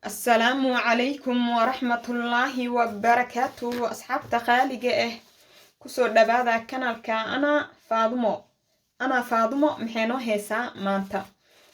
Asalaamu calaykum waraxmatullaahi wabarakaatu. Asxaabta qaaliga ah, kusoo dhawaada kanaalka Anaa Faadumo. Anaa Faadumo maxay noo heesaa maanta?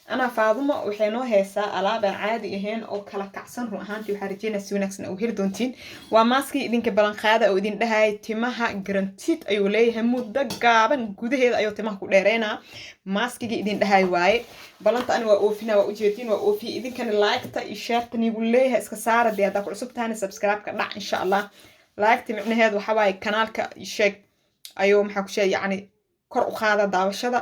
Anaa Faadumo waxay noo heesaa alaab aan caadi ahayn oo kala kacsan. Run ahaantii waxaa rajeynaa si wanaagsan u heli doontiin. Waa maaskii idinka ballanqaada oo idin dhahayay timaha guaranteed ayuu leeyahay, muddo gaaban gudaheeda ayuu timaha ku dheereynaa. Maaskigii idin dhahay waaye. Balanta ani waa oofina, waa ujeedin, waa oofiye. Idinkana like-ta iyo share-ta niigu leeyahay iska saara. Dee haddaa ku cusub tahana, subscribe-ka dhac, insha Allah. Like-ta micnaheedu waxa waaye kanaalka sheeg ayuu, maxaa ku sheeg, yacni kor u qaada daawashada.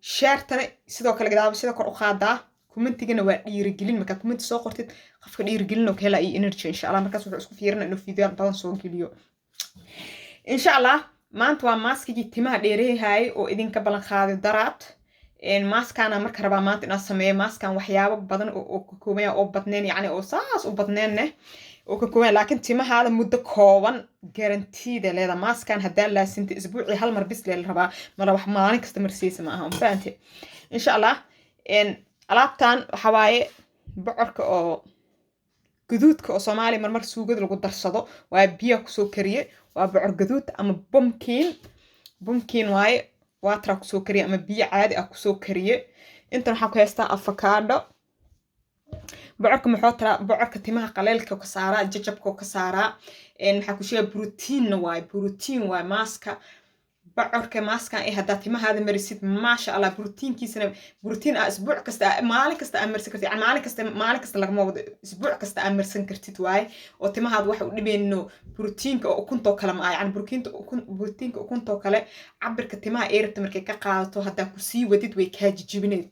Share-tana sidoo kale daawashada kor u qaadaa. Comment-igana waa dhiirigelin. Markaa comment soo qortid, qofka dhiirigelin oo ka hela iyo energy, insha Allah. Markaas wuxuu isku fiirina inuu video badan soo geliyo, insha Allah. Maanta waa maaskigii timaha dheereehayay oo idinka ballan qaaday daraad. Maaskaana marka rabaa maanta inaan sameeyo. Maaskan waxyaabo badan oo ka koobanya oo badneen, yacni oo saas u badneenne oo ka kooban, laakiin timahaada muddo kooban guaranteed-a leeda. Maaskan haddaa laasinta, isbuucii hal mar bis lee la rabaa, mala wax maalin kasta marsiisa ma aha, fahante? Insha Allah. Alaabtan waxa waaye bocorka oo gaduudka oo Soomaaliya marmar suugada lagu darsado. Waa biya kusoo kariye. Waa bocor gaduud ama pumpkin. Pumpkin waaye. Water kusoo kariye ama biyo caadi ah kusoo kariye. Intan waxaa ku haystaa avocado. Bocorka muxuu taraa? Bocorka timaha qaleelka ka saaraa, jajabka ka saaraa. Maxaa ku sheega, brotiinna waaye, brotiin waaye maaska bocorka. Maaskan eh haddaa timahaada marisid, maasha Allah, brotiinkiisana brotiin ah isbuuc kasta, maalin kasta aa marsan kartid. Yani maalin kasta, maalin kasta lagama wado, isbuuc kasta aa marsan kartid waaye, oo timahaada waxa u dhibeyno. Brotiinka oo ukuntoo kale ma ah, yani brotiinka ukuntoo kale cabirka timaha ay rabta markay ka qaadato, haddaa kusii wadid way kaa jijibinayd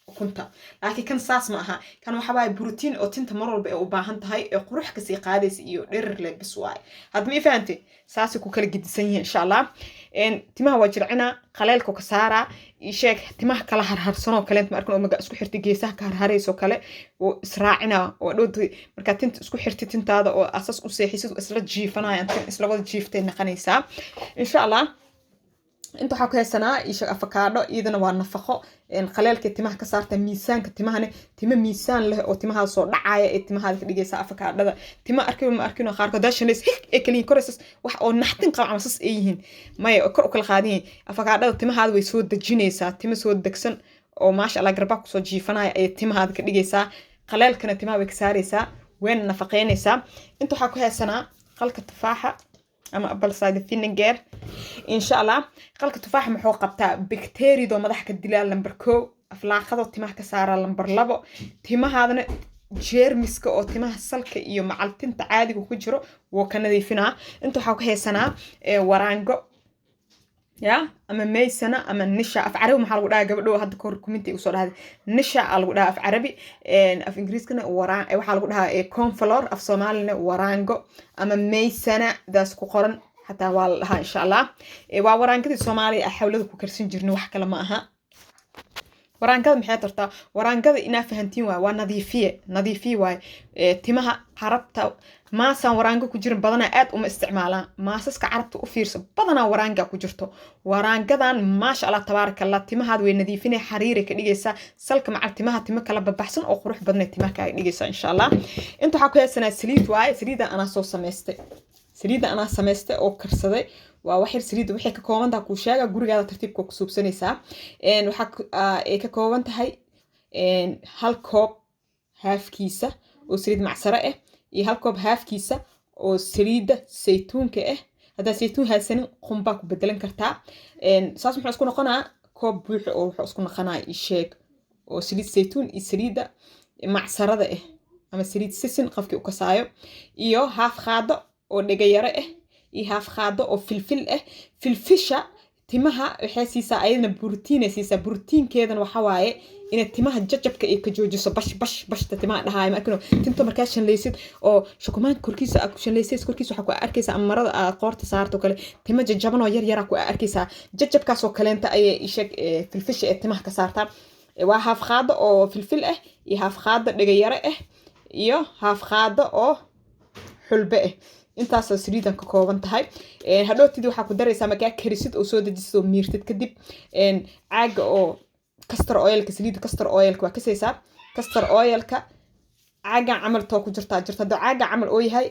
ukunta. Laakiin kan saas ma aha. Kan waxa waaye brotiin oo tinta mar walba ay u baahan tahay ee qurux kasii qaadaysa iyo dherer leh bis waaye. Hadda ma i fahantay? Saasay ku kala gedisan yihiin, insha Allah. Timaha waa jircinaa, qaleelka ka saaraa. Sheeg timaha kala harharsanoo kaleent ma arkin oo maga isku xirtay, geesaha ka harharayso kale oo israacina oo dhowta. Markaa tinta isku xirtay tintaada oo asas u seexisid, isla jiifanayaan, tin isla wada jiiftay naqanaysaa, insha Allah. Inta waxaa ku haysanaa isha afakaadho. Iyadana waa nafaqo, qaleelka timaha ka saarta, miisaanka timahane, tima miisaan leh oo timahaada soo dhacaya ee timahaada ka dhigaysa afakaadhada. Tima arkin ma arkin oo qaarkood daashanays hig ee kaliyin koraysas, wax oo naxtin qaba ama sas ay yihiin maya, kor u kala qaadan yihiin. Afakaadhada timahaada way soo dejinaysaa. Tima soo degsan oo maasha Allah garbaa kusoo jiifanaya ayay timahaada ka dhigaysaa. Qaleelkana timaha way ka saaraysaa, wayna nafaqeynaysaa. Inta waxaa ku haysanaa qalka tufaaxa ama apple cider vinegar, insha Allah. Qalka tufaaxa muxuu qabtaa? Bacteriadoo madaxa ka dilaa, number 1. Aflaaqadoo timaha ka saaraa, number 2. Timahaadana jeermiska oo timaha salka iyo macaltinta caadiga ku jiro wuu ka nadiifinaa. Inta waxaa ku haysanaa waraango ya ama maysana ama nisha. Af Carabi maxaa lagu dhahaa? Gabadho hadda kahor comment-i usoo dhahday, nisha aa lagu dhahaa af Carabi. Af Ingiriiskana waraan waxaa lagu dhahaa cornflour. Af Soomaalina waraango ama maysana daas ku qoran xataa waa la dhahaa, insha Allah. Waa waraangadii Soomaaliya xawlada ku karsan jirna, wax kale ma aha. Waraangada maxay tartaa? Waraangada inaa fahantiin waay, waa nadiifiye, nadiifiye waaye. Timaha Carabta maasaan waraango ku jirin badanaa aad uma isticmaalaan. Maasaska Carabta u fiirso, badanaa waraanga ku jirto. Waraangadan, maasha Allah, tabaaraka Allah, timahaada way nadiifinay, xariiray ka dhigaysaa salka macal timaha. Timo kala babaxsan oo qurux badanay timaha kaaga dhigaysaa, insha Allah. Inta waxaa ku haysanaa saliid waaye. Saliidda anaa soo samaystay, saliidda anaa samaystay oo karsaday. Waa wax yar. Saliidda waxay ka kooban tahay kuu sheega, gurigaada tartiibka ku suubsanaysaa. Waxaa ay ka kooban tahay hal koob haafkiisa oo saliid macsaro ah iyo hal koob haafkiisa oo saliidda saytuunka ah. Haddaad saytuun haysanin, qumbaa ku bedelan kartaa. Saas muxuu isku noqonaa? Koob buuxa oo wuxuu isku noqonaa, isheeg, oo saliid saytuun iyo saliidda macsarada ah ama saliid sisin qofkii u kasaayo, iyo haaf qaado oo dhegayaro ah iyo haaf qaado oo filfil ah. Filfisha timaha waxay siisaa, ayadana borotiinay siisaa. Borotiinkeedana waxa waaye inay timaha jajabka ay ka joojiso, bash bash bashta timaha dhahaayo ma arkino. Tinta markaa shanlaysid oo shukumaanka korkiisa aad ku shanlaysid, korkiisa waxaa ku arkaysaa, ama marada aad qoorta saarto kale, tima jajaban oo yar yaraa ku arkaysaa. Jajabkaasoo kaleenta ayay isheg filfisha ee timaha ka saartaa. Waa haaf qaado oo filfil ah iyo haaf qaado dhegayaro ah iyo haaf qaado oo xulbe ah. Intaasoo saliidan ka kooban tahay. Hadhootidii waxaa ku daraysaa markaa karisid oo soo dejisid oo miirtid kadib, caaga oo castor oil-ka, saliidda castor oil-ka waa kasaysaa. Castor oil-ka Caagan camal too ku jirtaa jirta. Hadduu caagan camal oo yahay,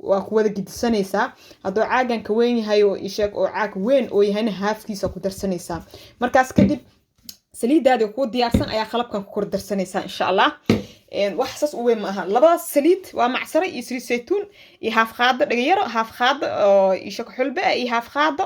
waa ku wada gidisanaysaa. Hadduu caagan ka weyn yahay oo isheeg oo caag weyn oo yahayna, halfkiisa ku darsanaysaa. Markaas kadib saliidaadi kuu diyaarsan ayaa qalabkan ku kor darsanaysaa, insha Allah. Wax saas u weyn ma aha. Labadaas saliid waa macsaro iyo saliid saytuun iyo half qaado dhagayaro, half qaado oo isheeg xulbe ah iyo half qaado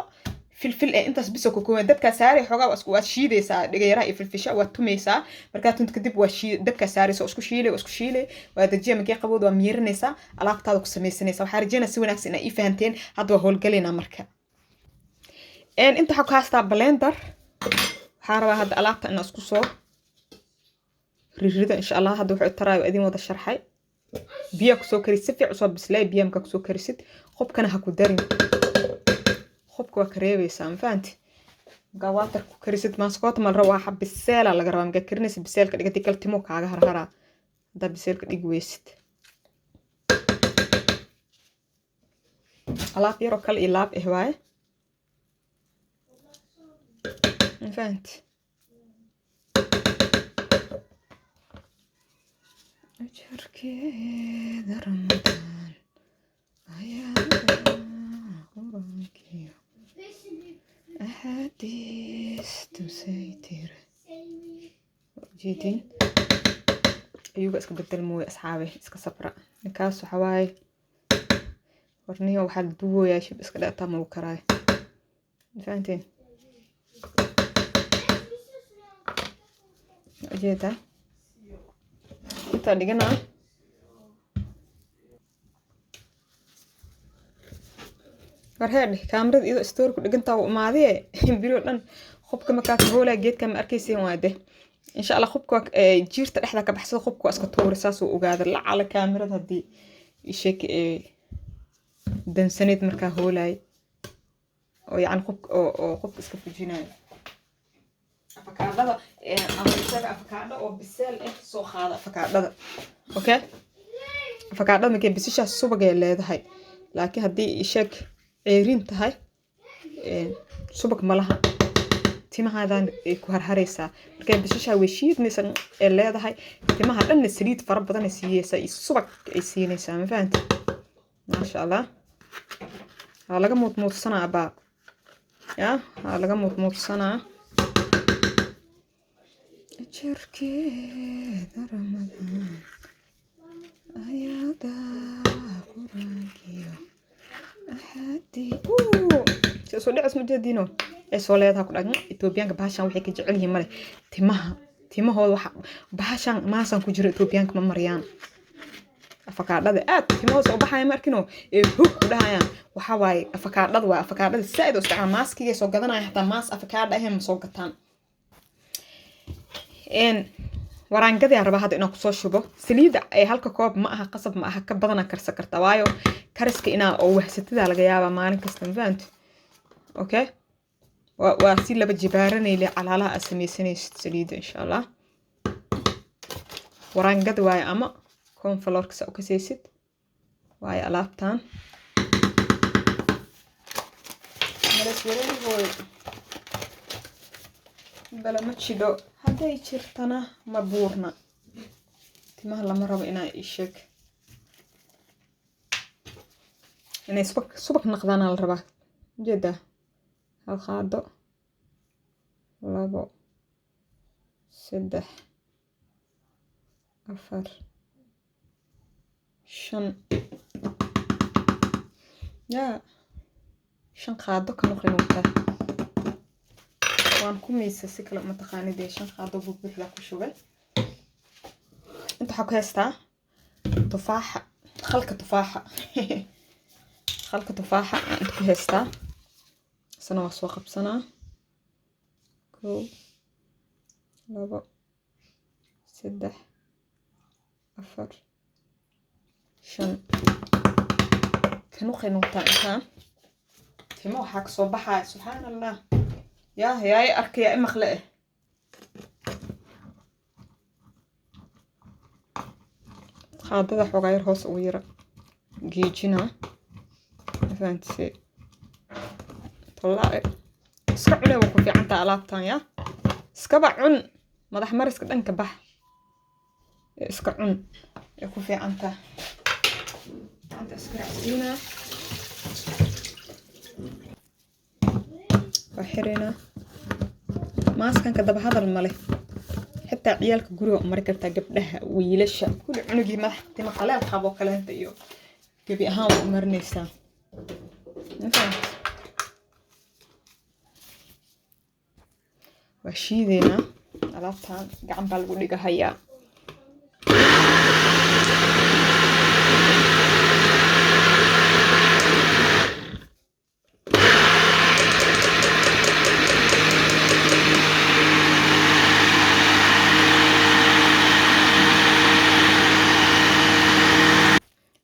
filfil eh. Intaas biso ka kooban. Dabkaa saaray xoogaa, waa isku waad shiidaysaa dhagayaraha iyo filfisha, waad tumaysaa. Markaa tunta kadib waa shii dabkaa saaraysa, waa isku shiilay, waa isku shiilay, waa dajiya. Markii qabood waa miirinaysaa, alaabtaada ku samaysanaysaa. Waxaa rajeynaa si wanaagsan inaa ii fahanteen. Hadda waa howlgalaynaa. Marka inta waxaa ku haystaa blender. Waxaa rabaa hadda alaabta inaa isku soo rirrido, insha Allah. Hadda wuxuu taraayo idin wada sharxay. Biyaa kusoo karisid, si fiican usoo bisleey. Biyaa markaa kusoo karisid, qubkana ha ku darin, qubka waa ka reebaysaa, ma fahanti? Markaa water ku karisid, maaskoota ma la rabo, waa biseela laga rabaa. Markaa karinaysa biseelka dhigatay kale, timo kaaga harharaa haddaa biseelka dhigi weysid. Alaab yaroo kale iyo laab eh waaye, ma fahanti? Ajarkeeda Ramadaan ayaa Quraankiyo axaadiis tusay tiri. Ujeedin ayuga iska bedel mooye, asxaabe, iska sabra. Ninkaas waxa waaye warniyo, waxaa la duugoyaa shib iska dhaataa ma lagu karaayo, ma fahanteen? Ujeedaa intaa dhiganaa. War heedhe, kaamirada iyadoo story ku dhigantaa u imaadee biro dhan qubka markaa ka hoolaya geedka ma arkaysiin waa de, insha Allah. Qubka jiirta dhexda ka baxsada, qubka waa iska tuuri, saasuu ogaada. Lacala kaamirada haddii isheek dansaneed markaa hoolay oo yacni qubka oo qubka iska fujinayo. Afakaadhada ama isaga afakaadho oo biseel eh soo qaada afakaadhada. Okay, afakaadhada markay bisishaas subagay leedahay, laakiin haddii isheeg ceeriin tahay, subag ma laha, timahaadan ay ku harharaysaa. Markay bisishaa way shiidmaysa ee leedahay, timaha dhanna saliid fara badan ay siiyeysaa iyo subag ay siinaysaa, ma fahanti? Maasha Allah, waa laga muudmuudsanaa abaa ya, waa laga muudmuudsanaa. Ajarkeeda Ramadaan ayada Quraankiyo axaadii soo dhicis ma jeediino ay soo leedaha ku dhagan. Etoobiyaanka bahashan waxay ka jecel yihiin male. Timaha timahooda waxa bahashan maasan ku jiro Etoobiyaanka ma mariyaan. Afakaadhada aad timahooda soo baxaya ma arkino ee hug ku dhahayaan. Waxaa waaye afakaadhada, waa afakaadhada saaid u isticmaal. Maaskigay soo gadanaya, xataa maas afakaadha ahayn ma soo gataan. Waraangadii aan rabaa hadda inaan kusoo shubo saliidda ee halka koob. Ma aha qasab, ma aha, ka badanaa karsan kartaa, waayo kariska inaa oo wahsatidaa laga yaabaa maalin kasta, ma fahanti? Okay, waa si laba jibaaranayle calaalaha aad sameysanaysid saliidda, insha Allah. Waraangada waaye ama cornflourka saa u kasaysid waaye alaabtan. Malas wareegooy bala ma jidho, hadday jirtana ma buurna. Timaha lama rabo inaa isheeg inay subag subag naqdaana la rabaa. Ujeedaa, hal qaado, 2, 3, 4, 5, yaa 5 qaado ka noqon. Waan ku miisa si kale uma taqaanidee, 5 qaado buuxda ku shubay. Inta waxaa ku haystaa tufaaxa, khalka tufaaxa, khalka tufaaxa aan inta ku haystaa. Isna waa soo qabsanaa. 1, 2, 3, 4, 5 kanuqay noqotaa intaan. Timo waxaa kasoo baxaya, subxaan Allah, yaa yaay arkaya i maqle eh. Qaadada xoogaa yar hoos ugu yara geejinaa, mafahantise? Tallaa'i iska cune, waa ku fiicantaa alaabtan. Yaa iskaba cun, madax mariska dhanka bax, iska cun. Ay ku fiican tahay. Gacanta iska raacsiinaa, waa xireynaa. Maaskanka daba hadal male, xitaa ciyaalka guriga u mari kartaa, gabdhaha, wiilasha, kulli. Cunugii madax tima qaleel qabo kaleenta iyo gebi ahaan waa u marinaysaa. Ma fahamtay? Waa shiideynaa alaabtan, gacan baa lagu dhigahayaa.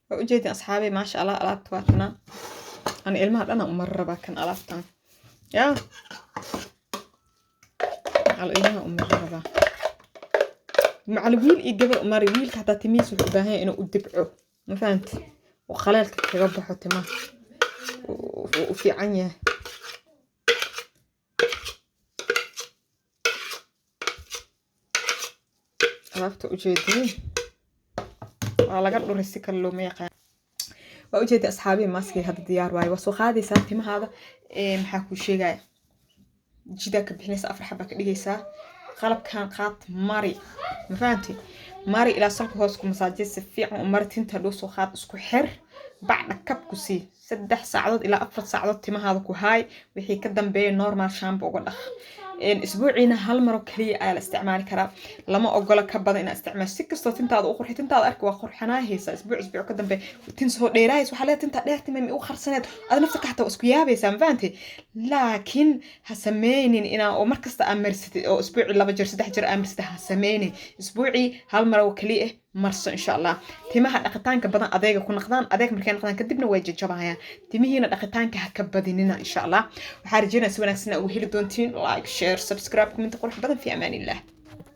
Waa ujeedin, asxaabay, maasha Allah, alaabta waa tanaa. Ani ilmaha dhana umar rabaa kan alaabtan yaa al ilmaha umar rabaa, macal wiil iyo gabar umari. Wiilka hataa timihiisa wuxuu u baahan yahay inuu u dibco, ma fahamti, oo qaleelka kaga baxo timaha uu u fiican yahay. Alaabta ujeediin waa laga dhuray, si kale looma yaqaan. Waa ujeeda, asxaabihi, maaskii hadda diyaar waaye. Waa soo qaadaysaa timahaada. Maxaa kuu sheegaya? Jidaa ka bixinaysa, afar xabaa ka dhigaysaa. Qalabkan qaad, mari, ma fahamti? Mari ilaa salka hoos ku masaajay, si fiican u mari tinta. Dhow soo qaad, isku xir, bacdha kab ku sii. 3 saacadood ilaa 4 saacadood timahaada ku haay. Wixii ka dambeeya normal shampoo uga dhaq. Isbuuciina hal maro kaliya ayaa la isticmaali karaa, lama ogola ka badan inaad isticmaasho. Si kastoo tintaada u qurxi, tintaada arki waa qurxanaahaysa isbuuc isbuuc ka dambe, tin soo dheeraahaysa. Waxaa leedahay tintaa dheer, tima u qarsaneed, ada nafta ka xataa waa isku yaabaysaa, ma fahantay? Laakiin ha sameynin inaa oo mar kasta aa marsatid, oo isbuucii laba jeer, saddex jeer aa marsatid, ha sameynin. Isbuucii hal mar oo kaliya ah marso, insha Allah. Timaha dhaqitaanka badan adeega ku naqdaan, adeeg markay naqdaan kadibna way jajabayaan. Timihiina dhaqitaanka ha ka badinina, insha Allah. Waxaa rajeynaya si wanaagsan ugu heli doontiin. Like, share, subscribe, comment qurux badan. Fi amaan illah.